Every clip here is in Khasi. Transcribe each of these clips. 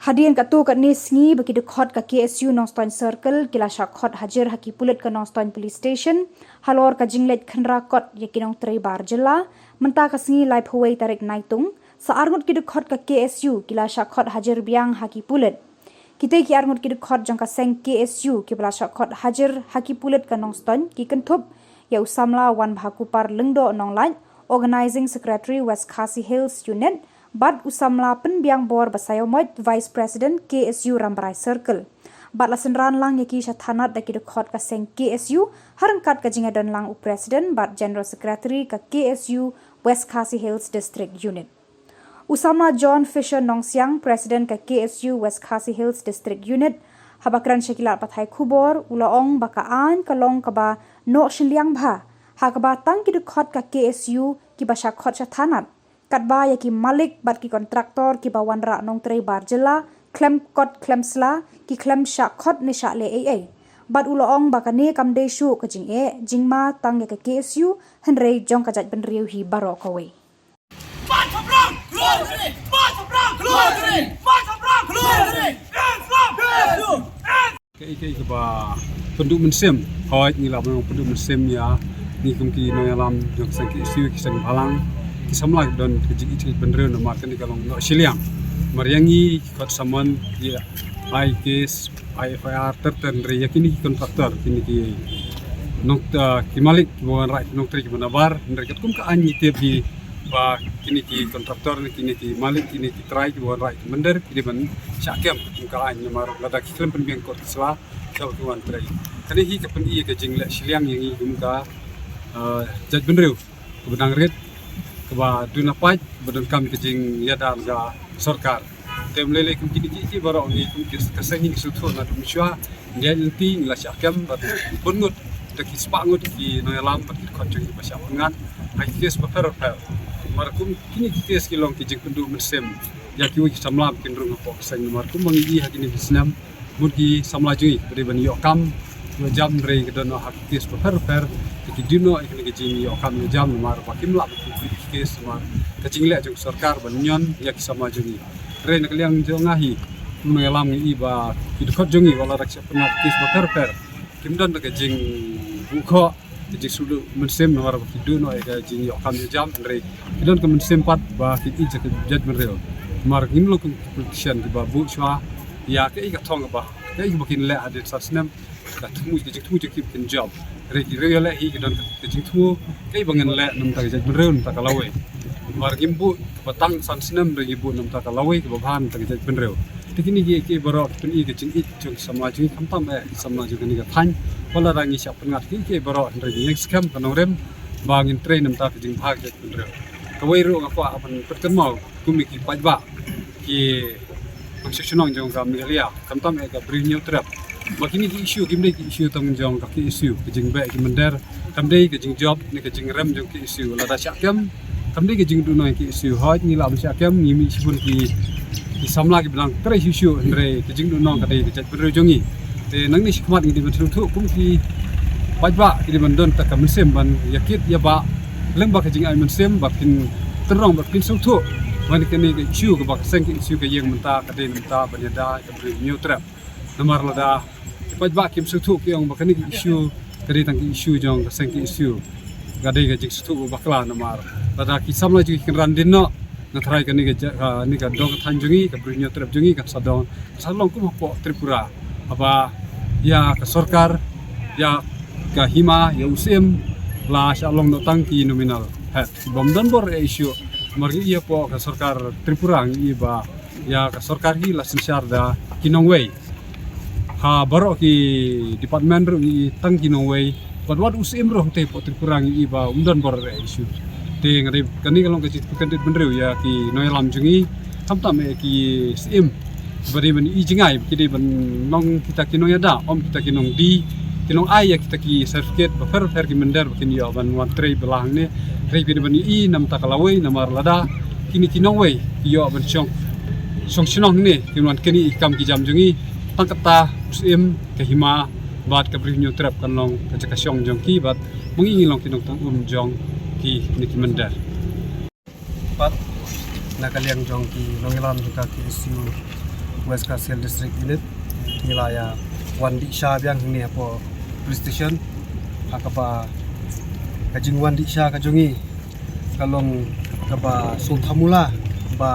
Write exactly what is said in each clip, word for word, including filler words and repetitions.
Hadien katto katne sngi ba ki dkhot ka K S U Nongstoiñ Circle ki la shah khot hajir ha ki pulit ka Nongstoiñ Police Station halor ka jingleit khynra kot ïa ki nongtrei bar jylla mynta ka sngi laiphew wei tarik Naitung. Sa arngut ki dkhot ka K S U ki la shah khot hajir biang ha ki pulit. Kitei ki arngut ki dkhot jong ka seng K S U kiba la shah khot hajir ha ki pulit ka Nongstoiñ ki kynthup ïa u samla Wanbhakupar Lyngdoh Nonglait, Organising Secretary West Khasi Hills Unit, bad u samla Pynbiangbor Basaiawmoit, Vice President K S U Rambrai Circle. Bad la synran lang ïa ki sha thanat da ki dkhot ka seng K S U ha ryngkat ka jingïadon lang u President bad General Secretary ka K S U West Khasi Hills District Unit. U samla John Fisher Nongsiang, President ka K S U West Khasi Hills District Unit, haba kren sha ki lad pathai khubor u la ong ba ka aiñ ka long kaba noh shiliang bha, ha kaba tang ki dkhot ka K S U kiba shah khot sha thanat, katba ïa ki malik bad ki kontraktor kiba wanrah nongtrei bar jylla khlem kot khlem sla, ki khlem shah khot ne shah leh ei ei. Bad u la ong ba kane kam dei shuh ka jingeh jingma tang ïa ka K S U hynrei jong ka jaitbynriew hi baroh kawei. Kaei kaei kaba pynduh mynsiem, hooid ngi lah ban pynduh mynsiem ïa ngi kum ki nongïalam jong ka seng K S U, ki seng bhalang, ki samla ki don ka jingïeit ka jaitbynriew namar kane ka long noh shiliang. Namar ïa ngi ki khot summon, ki ai case, ai F I R ter ter hynrei ïa kine ki kontraktor, kine ki nong, ah, ki malik kiba wanrah ki nongtrei kiba nabar, hynrei katkum ka aiñ ngi tip hi ba kine ki kontraktor ne kine ki malik, kine ki trai kiba wanrah ki mynder ki dei ban shah kem katkum ka aiñ namar lada ki khlem pynbiang kot ki sla, shah ki wan trei. Kane hi ka pyni ka jingleh shiliang ïa ngi kum ka, ah, jaitbynriew kaba dang rit, kaba duna pait, ba donkam ka jingïada na ka sorkar. Te ym lei lei kum kine ki, ki baroh ngi kum ki ka seng ngi sngewthuh naduh mynshuwa, ngi ïaid lynti ngi la shah kem bad bun ngut, da ki spah ngut ki nongïalam bad ki dkhot jong ngi ba shah pynngat ha ki case bapher bapher. Namar kum kine ki case ki long ki jingpynduh mynsiem ïa kiwei ki samla ba kin rung hapoh ka seng namar kumba ngi i ha kine ki snem, mut ki samla jong ngi ba dei ban ïoh kam ïoh jam hynrei ki don noh ha ki case bapher bapher, te ki dei noh ïa kane ka jingïoh kam ïoh jam namar ba kim lah ban pynpoi ki case namar ka jingleh jong ka sorkar ban ñion ïa ki samla jong ngi. Hynrei na ka liang jong nga hi, kum nongïalam ngi i ba ki dkhot jong ngi wat la da ki shah pynngat ki case bapher bapher, kim don da ka jingbuh khoh, ka jingsngewduh mynsiem namar ba ki duh noh ïa ka jingïoh kam ïoh jam, hynrei ki don ka mynsiem pat ba ki ïeit ïa ka jaitbynriew. Namar ngim long kum ki politician kiba buh shuwa ïa kaei ka thong kaba, kaei kaba kin leh hadien san snem, ka thmu, ka jingthmu jong ki kin jop. Hynrei ki riew ïaleh hi ki don ka jingthmu kaei ba ngin leh na bynta ka jaitbynriew na bynta ka lawei. Namar ngim buh ba tang san snem, hynrei ngi buh na bynta ka lawei, kaba bha na bynta ka jaitbynriew. Te kine kiei kiei baroh ki pyni ka jingïeit jong ki samla jong ngi khamtam eh ki samla jong kane ka thaiñ. Wat la da ngi shah pynngat kiei kiei baroh hynrei ngi ïeng skhem ka nongrim ba ngin trei na bynta ka jingbha ka jaitbynriew. Kawei ruh nga kwah ban pynkynmaw kum ki paidbah, ki nongshong shnong jong ka Meghalaya, khamtam eh ka Bri Hynñiewtrep, ba kine ki issue kim dei ki issue tang jong ka K S U, ka jingbeh ki mynder, kam dei ka jingjop ne ka jingrem jong ka K S U. Lada shah kem, kam dei ka jingduh noh ïa ka K S U. Hooid ngi lah ban shah kem, ngi mih shibun ki, ki samla kiba dang trei shuh shuh, hynrei ka jingduh noh ka dei ka jaitbynriew jong ngi. Te nangne shakhmat ngi dei ban sngewthuh kum ki paidbah, ki dei ban don tang ka mynsiem ban ïa kit ïa bah, lem bad ka jingai mynsiem ba kin tynrong, ba kin sngewthuh ba kane ka issue kaba ka seng K S U ka ïeng mynta ka dei mynta ban ïada ïa ka Bri Hynñiewtrep. Namar lada ki paidbah kim sngewthuh, ki ong ba kane ka issue ka dei tang ka issue jong ka seng K S U, ka dei ka jingsngewthuh ba bakla. Namar lada ki samla jong ngi kin ran dien noh, nga tharai kane ka ja-, kane ka dong ka thaiñ jong ngi, ka Bri Hynñiewtrep jong ngi kan sa dong, kan sa long kum hapoh Tripura, haba ïa ka sorkar, ïa ka hima, ïa u Syiem la shah long noh tang ki nominal head, bym don bor eh issue. Namar ngi i hapoh ka sorkar Tripura ngi i ba ïa ka sorkar hi la synshar da ki nongwei. Ha baroh ki department ruh ngi i tang ki nongwei. Bad wat u Syiem ruh hangtei hapoh Tripura ngi i ba um don bor eh issue. Te nga dei kane ka long ka jingpynkynrit bynriew ïa ki nongïalam jong ngi, khamtam eh ki Syiem, ba dei ban i jngai, ba ki dei ban long kita ki nongïada, ym kita ki nongdie, ki nongai ïa kita ki certificate bapher bapher, ki mynder ba kin ïoh ban wan trei bylla hangne. Hynrei ki dei ban i na bynta ka lawei, namar lada kine ki nongwei ki ïoh ban shong, shong shnong hangne, kin wan kynnoh ïa ki kam ki jam jong ngi, tang kata u Syiem, ka hima bad ka Bri Hynñiewtrep kan long ka jaka shong jong ki, bad ma ngi ngi long ki nongtang um jong kine ki mynder. Pat na ka liang jong ki nongïalam jong ka K S U, West Khasi Hills District Unit, ngi la ïa wan dih sha biang hangne hapoh police station. Ha kaba ka jingwan dih sha ka jong ngi ka long kaba sngewthuh mula ba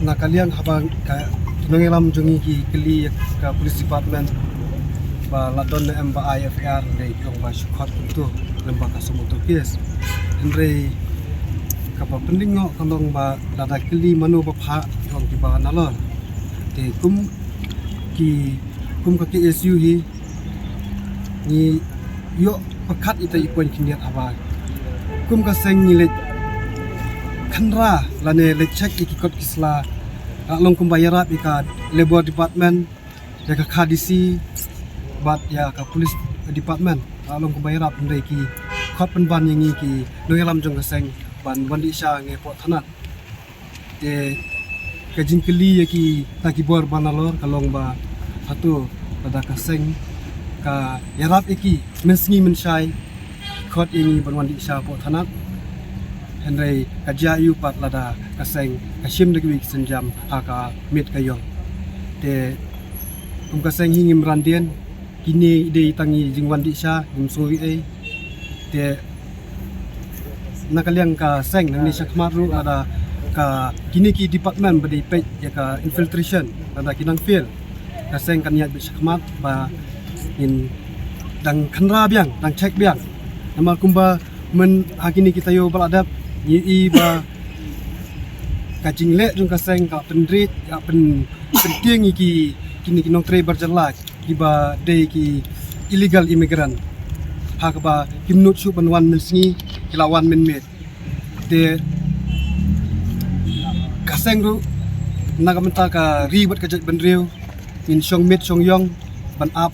na ka liang haba ka nongïalam jong ngi ki kylli ïa ka police department ba la don ne em ba ai F I R, hynrei ki ong ba shu khot kumto lem ba ka sum uto case. Hynrei kaba pynlyngngoh ka long ba lada kylli mano ba phah, ki ong kiba nalor. Te kum ki, kum ka K S U hi, ngi ïoh pyrkhat ita i point khyndiat haba kum ka seng ngi leit khynra lane leit check ïa ki kot ki sla, la long kumba ïarap ïa ka Labour Department, ïa ka Kha D C bad ïa ka Police Department, la long kumba ïarap, hynrei ki khot pynban ïa ngi ki nongïalam jong ka seng ban wan dih sha ngi hapoh thanat. Te ka jingkylli ïa kita ki bor ba nalor ka long ba hato lada ka seng ka ïarap ïa ki mynsngi mynshai, khot ïa ngi ban wan dih sha hapoh thanat. Hynrei ka jia aiu pat lada ka seng ka shim da kiwei ki sienjam ha ka miet ka ïong. Te kum ka seng hi ngim randien, kine dei tang i jingwan dih sha, ngim sngew ei ei. Te na ka liang ka seng nangne shakhmat ruh lada ka kine ki department ba dei peit ïa ka infiltration, lada ki nang fail, ka seng kan ïaid beit shakhmat ba ngin dang khynra biang, dang check biang. Namar kumba myn ha kine ki taïew ba la dep ngi i ba ka jingleh jong ka seng ka pynrit, ka pyn, pyntieng ïa ki, kine ki nongtrei barjala kiba dei ki illegal immigrant. Ha kaba kim nud shuh ban wan mynsngi, ki la wan mynmiet. Te ka seng ruh na ka bynta ka ri bad ka jaitbynriew, ngin shong miet shong ïong ban ap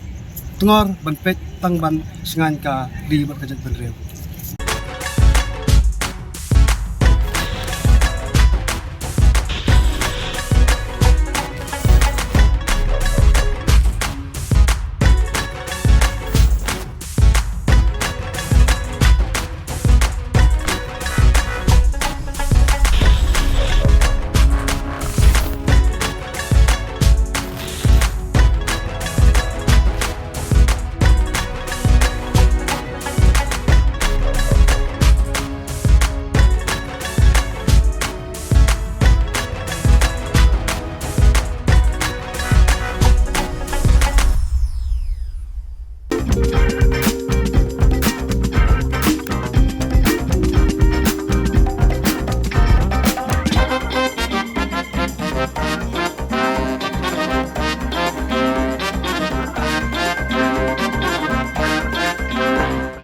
tngor ban peit tang ban shngaiñ ka ri bad ka jaitbynriew.